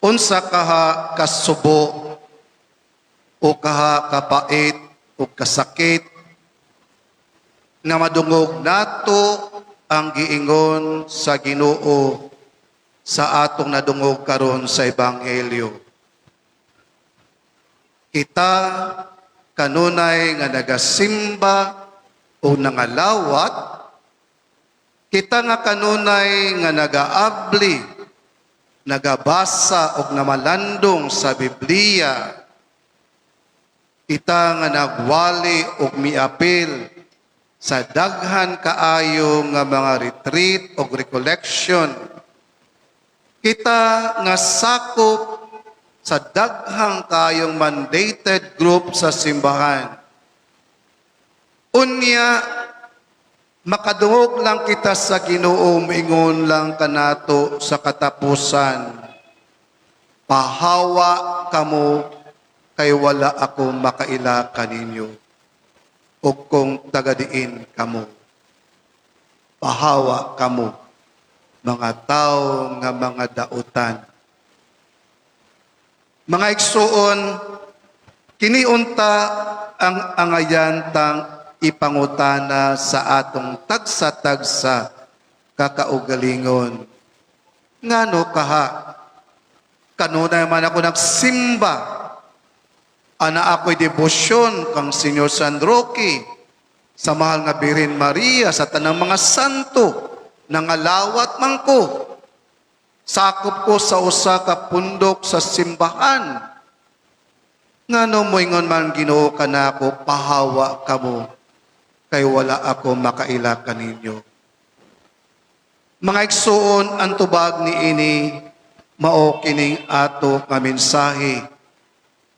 Unsa kaha kasubo o kaha kapait o kasakit nga madungog nato ang giingon sa Ginoo sa atong nadungog karon sa Ebanghelyo. Kita kanunay nga nagasimba o nangalawat, kita nga kanunay nga nagaabli, nagabasa og namalandong sa Biblia, kita nga nagwali og miapil sa daghan kaayo nga mga retreat o recollection, kita nga sakop sa daghang kayong mandated group sa simbahan. Unya, makadungog lang kita sa Ginoo, moingon lang kanato sa katapusan, "Pahawa kamo kay wala ako makaila kaninyo o kung tagadiin kamo. Pahawa kamo, mga tao nga mga dautan." Mga igsuon, kini unta ang angayan tang ipangutana sa atong tagsa-tagsa kakaugalingon. Ngano kaha? Kanunay man ako nagsimba. Ana ako'y debosyon kang Senyor San Roque, sa mahal nga Birhen Maria, sa tanang mga santo, nangalawat man ko. Sakop ko sa usa ka pundok sa simbahan. Ngano moingon man Ginoo kanako, "Pahawa kamo kay wala ako makaila kaninyo"? Mga igsuon, ang tubag ni ini mao kining ato nga mensahe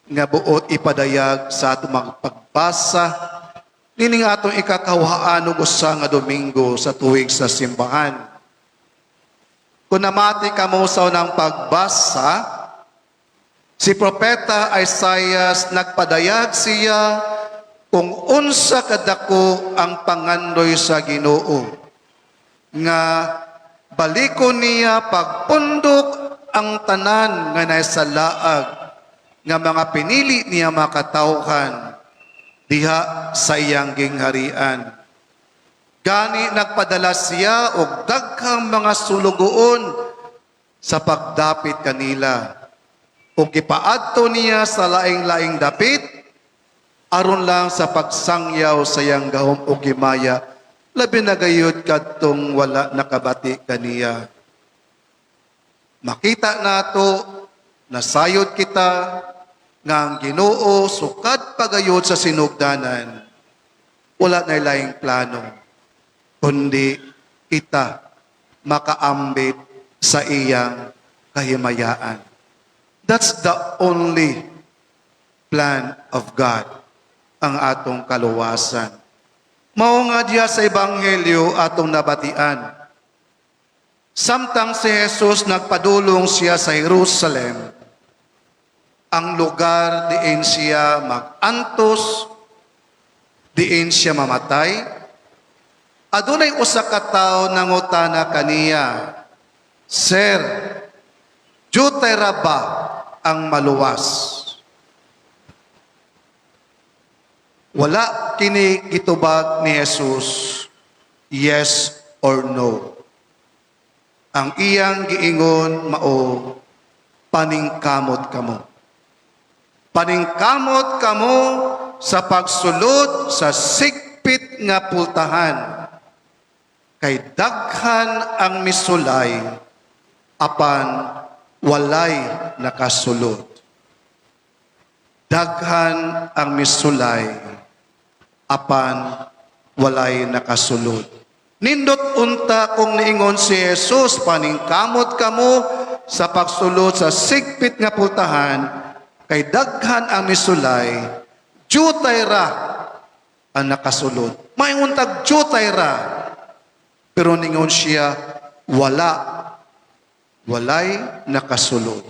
nga buot ipadayag sa atong mga pagbasa nining atong ikakahuhaan og usa nga Domingo sa tuig sa simbahan. Kung namati kamo sa unang pagbasa, si Propeta Isaiah, nagpadayag siya kung unsa kadako ang pangandoy sa Ginoo nga balikon niya pagpundok ang tanan nga nasa laag nga mga pinili niya makatawhan diha sa iyang gingharian. Gani nagpadala siya og daghang mga sulugoon sa pagdapit kanila. Ug gipaadto niya sa laing-laing dapit aron lang sa pagsangyaw sa iyang gahom ug himaya, labi na gayud kadtong wala nakabati kaniya. Makita nato, nasayod kita nga ang Ginoo sukad pagayod sa sinugdanan, wala na laing plano kundi kita makaambit sa iyang kahimayaan. That's the only plan of God, ang atong kaluwasan. Mao nga diya sa Ebanghelyo atong nabatian. Samtang si Jesus nagpadulong siya sa Jerusalem, ang lugar diin siya mag-antos, diin siya mamatay, adunay usa ka tawo nangutana kaniya, "Sir, jutay ra ba ang maluwas?" Wala kini gitubag ni Jesus yes or no. Ang iyang giingon mao, "Paningkamot kamo. Paningkamot kamo sa pagsulod sa sigpit nga pultahan. Kay daghan ang misulay apan walay nakasulod." Daghan ang misulay apan walay nakasulod. Nindot unta kung niingon si Jesus, "Paningkamot kamo sa pagsulod sa sigpit nga pultahan, kay daghan ang misulay, jutay ra ang nakasulod." Maingon tag jutay ra. Pero ningon siya, "Wala. Walay nakasulod."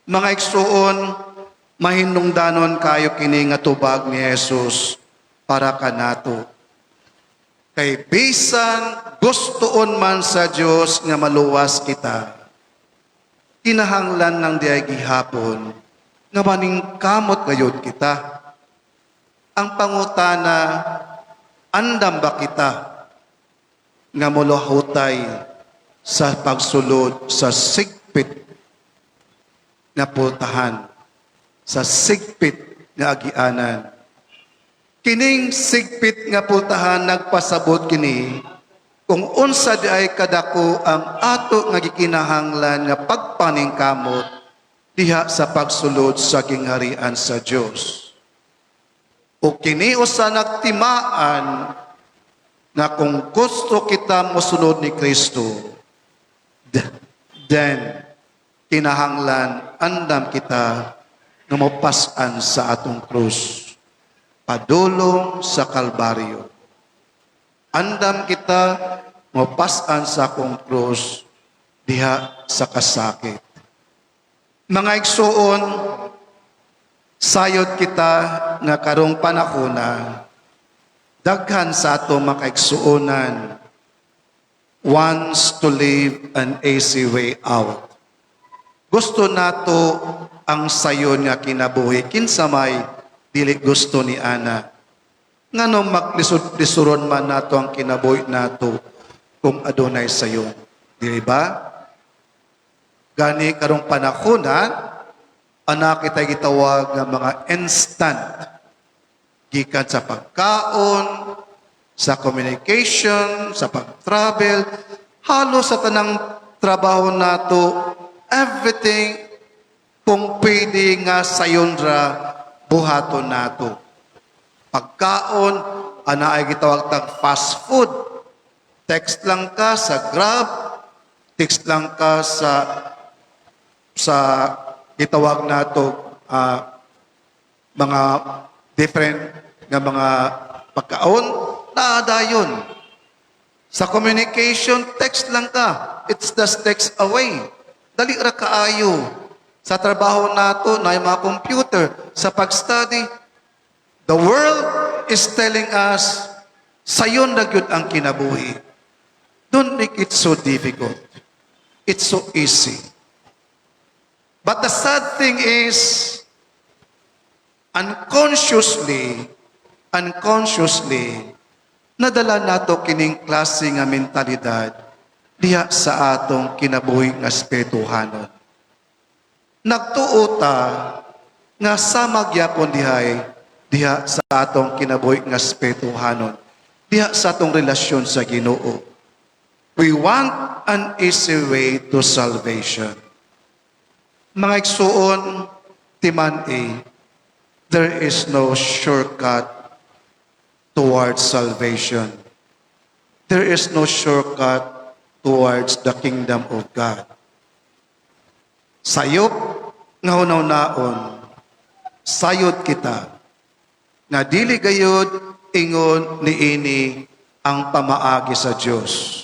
Mga igsuon, mahinungdanon kayo kini nga tubag ni Jesus para kanato. Kay bisan gustoon man sa Dios nga maluwas kita, kinahanglan lang diay gihapon nga maningkamot gayud kita. Ang pangutana, andam ba kita nga molahutay sa pagsulod sa sigpit nga pultahan, sa sigpit nga agianan? Kining sigpit nga pultahan, nagpasabot kini kung unsa di ay kadako ang ato nga gikinahanglan nga pagpaningkamot diha sa pagsulod sa gingharian sa Dios. O kini usa nagtimaan nga kung gusto kita mosunod ni Kristo, then kinahanglan andam kita nga mopas-an sa atong krus padulong sa Kalbaryo. Andam kita mopas-an sa akong krus diha sa kasakit. Mga igsuon, sayod kita nga karong panahona, daghan sa ato makaigsuonan wants to live an easy way out. Gusto nato ang sayon nga kinabuhi. Kinsa may dili gusto ni ana? Nganong maglisod-lisuron man nato ang kinabuhi nato kung adunay sayon? Dili ba? Gani karong panahona, ana kita gitawag nga mga instant. Gikan sa pagkaon, sa communication, sa pag-travel, halos sa tanang trabaho nato, everything kung pwede nga sayon ra buhaton nato. Pagkaon, ana ay gitawag tag fast food. Text lang ka sa Grab, text lang ka sa gitawag nato mga different nga mga pagkaon, naa dayon. Sa communication, text lang ka. It's just text away. Dali ra kaayo. Sa trabaho nato, na yung mga computer, sa pag-study, the world is telling us, sayon na gyud ang kinabuhi. Don't make it so difficult. It's so easy. But the sad thing is, unconsciously, unconsciously, nadala nato kining klase nga mentalidad diha sa atong kinabuhi nga espirituhanon. Nagtuo ta nga sama gyapon dihay diha sa atong kinabuhi nga espirituhanon, diha sa atong relasyon sa Ginoo. We want an easy way to salvation. Mga igsuon, timan-i, there is no shortcut towards salvation. There is no shortcut towards the kingdom of God. Sayop nga hunahunaon, sayod kita, nga dili gayod ingon niini ang pamaagi sa Dios.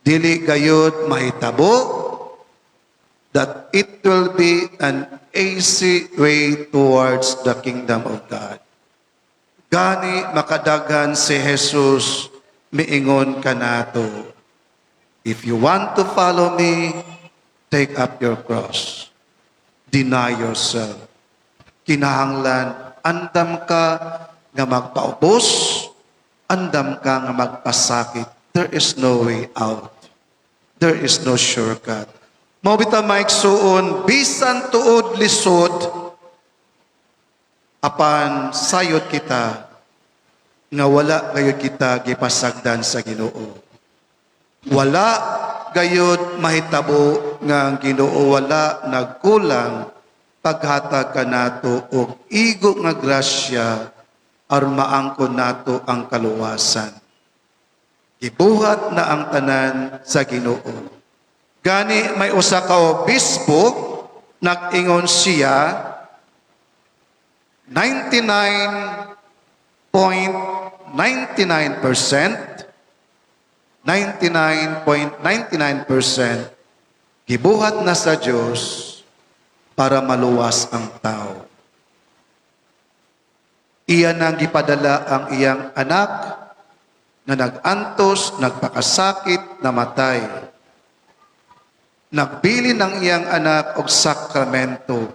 Dili gayod mahitabo that it will be an easy way towards the kingdom of God. Gani makadaghan si Jesus miingon kanato, "If you want to follow me, take up your cross. Deny yourself." Kinahanglan andam ka nga magpaubos, andam ka nga magpasakit. There is no way out. There is no shortcut. Mao bitaw, mga igsuon, bisan tuod lisod, apan sayod kita nga wala gayud kita gipasagdan sa Ginoo. Wala gayud mahitabo nga ang Ginoo wala nagkulang paghatag kanato og igo nga grasya aron maangkon nato ang kaluwasan. Gibuhat na ang tanan sa Ginoo. Gani may usa ka obispo, nag-ingon siya, 99.99%, 99.99% gibuhat na sa Diyos para maluwas ang tao. Iya nang gipadala ang iyang anak Nga nag-antos, nagpakasakit, namatay. Nagbilin ang iyang anak og sakramento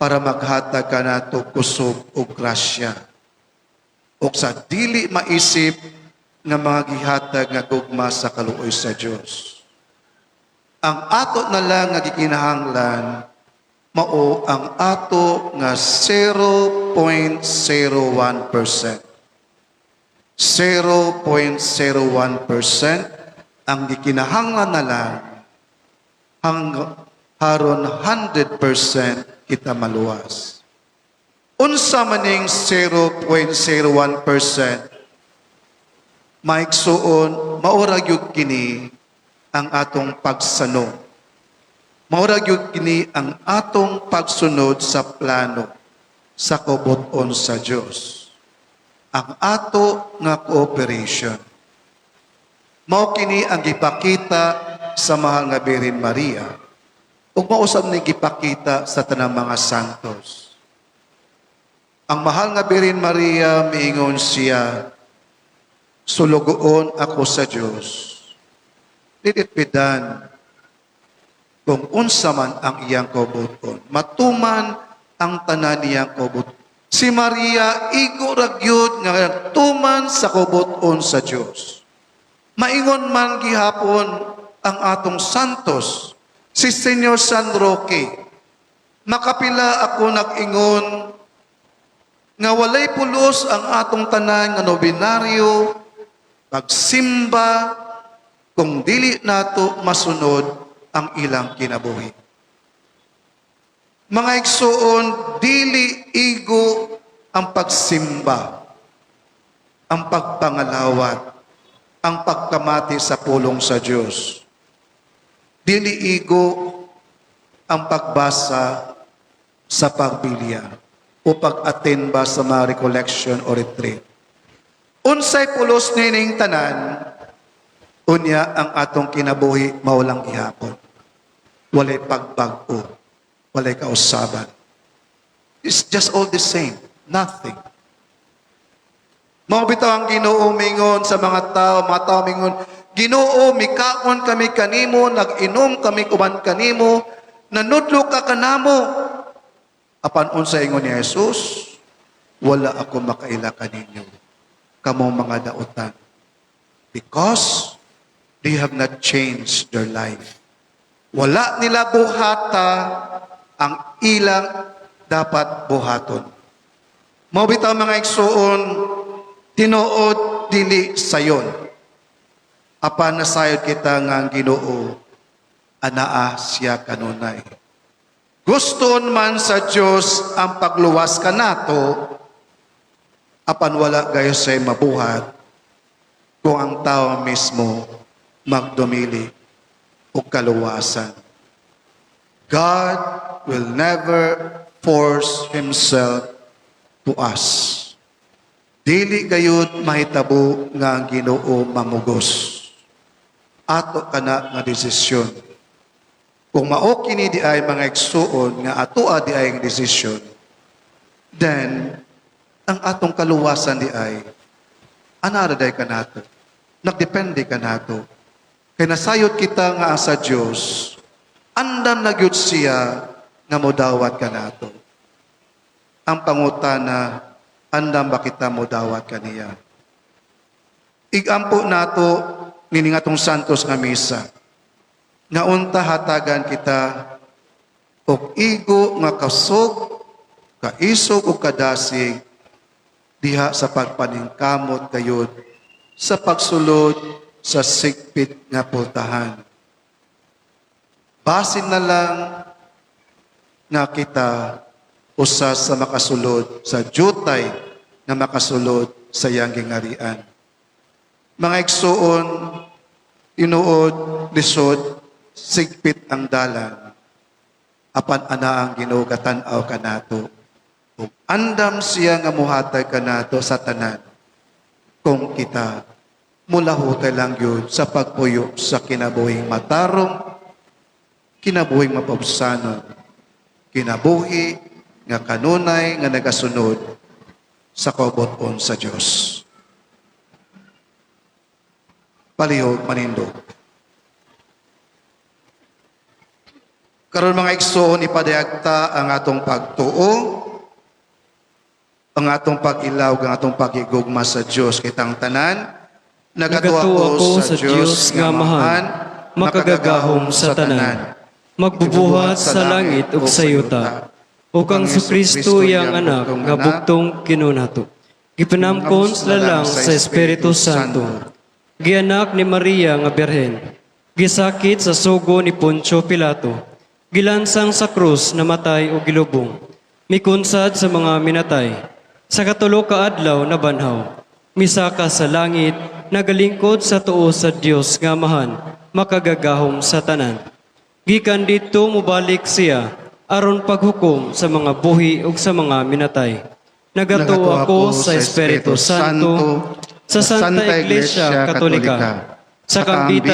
para maghatag kanato kusog og grasya. Og sa dili maisip nga mga gihatag nga gugma sa kaluoy sa Dios. Ang ato na lang nga gikinahanglan mao ang ato nga 0.01%. 0.01% ang gikinahanglan na lang hang haron 100% kita maluwas. Unsa maning 0.01%? Maigsuon, mao ra gyud kini ang atong pagsano. Mao ra gyud kini ang atong pagsunod sa plano sa kabubut-on sa Dios. Ang ato nga cooperation. Mao kini ang gipakita sa mahal nga Birhen Maria ug mao usab ni gipakita sa tanang mga santos. Ang mahal nga Birhen Maria, miingon siya, "Sulugoon ako sa Dios. Let it be done kung unsa man ang iyang kabubut-on." Matuman ang tanan niyang kabubut-on. Si Maria, igo ra gyud nga nagtuman sa kabubut-on sa Dios. Maingon man gihapon ang atong santos, si Senyor San Roque, "Makapila ako nag-ingon nga walay pulos ang atong tanan nga nobenaryo, pagsimba, kung dili nato masunod ang ilang kinabuhi." Mga igsuon, dili igo ang pagsimba, ang pagpangalawat, ang pagkamati sa pulong sa Diyos. Dili igo ang pagbasa sa pagbilya o pag-attend ba sa mga recollection o retreat. Unsay pulos nining tanan, unya ang atong kinabuhi mao lang gihapon. Walay pagbag-o, walay kausaban. It's just all the same, nothing. Mao bitaw ang Ginoo mingon sa mga tao mingon, "Ginoo, mikaon kami kanimo, nag-inom kami uban kanimo, nanudlo ka kanamo." Apan unsa ingon ni Jesus? "Wala ako makaila kaninyo, kamo mga dautan." Because they have not changed their life. Wala nila buhata ang ilang dapat buhaton. Mao bitaw, mga igsuon, tinuod dili sayon. Apan nasayod kita nga ang Ginoo anaa siya kanunay. Guston man sa Dios ang pagluwas kanato, apan wala gayud say mabuhat kung ang tao mismo magdumili og kaluwasan. God will never force Himself to us. Dili gayud mahitabo nga ang Ginoo mamugos. Ato kana nga desisyon. Kung mao kini di ay, mga igsuon, nga atoa di ay ang desisyon, then ang atong kaluwasan di ay anara day kanato. Nagdepende kanato. Kay nasayod kita nga sa Dios, andam na gyud siya nga modawat kanato. Ang pangutana, andam ba kita modawat kaniya? Igampo nato nining atong santos nga misa nga unta hatagan kita og igo nga kasog, kaisog ug kadasig diha sa pagpaningkamot gayud sa pagsulod sa sigpit nga pultahan. Basin na lang nga kita usa sa makasulod sa jutay nga makasulod sa iyang gingarian. Mga igsuon, tinuod, lisod, sigpit ang dalan. Apan ana ang Ginoo gatan-aw kanato. Ug andam siya nga muhatag kanato sa tanan. Kung kita mulahutay lang yun sa pagpuyo sa kinabuhing matarong, kinabuhing mapabsanon, kinabuhi nga kanunay nga nagasunod sa kabubut-on sa Dios. Palihog manindog. Karon, mga igsoon, ipadayag ta ang atong pagtuo, ang atong pag-ilaw, ang atong paghigugma sa Dios. Kitang tanan, nagatuo ako sa Dios nga Amahan, makagagahom sa tanan, magbubuhat sa langit ug sa yuta, ug kang Kristo iyang anak nga bugtong Ginoo nato. Gipanamkon sa lalang sa Espiritu Santo. Gianak ni Maria nga Birhen. Gisakit sa sugo ni Poncio Pilato. Gilansang sa krus, namatay ug gilubong. Mikunsad sa mga minatay. Sa katulo ka adlaw nabanhaw. Misaka sa langit, nagalingkod sa tuo sa Dios nga Amahan, makagagahom sa tanan. Gikan didto mobalik siya aron paghukom sa mga buhi ug sa mga minatay. Nagatuo ako sa Espiritu Santo, sa Santa Iglesia Katolika, sa kambitan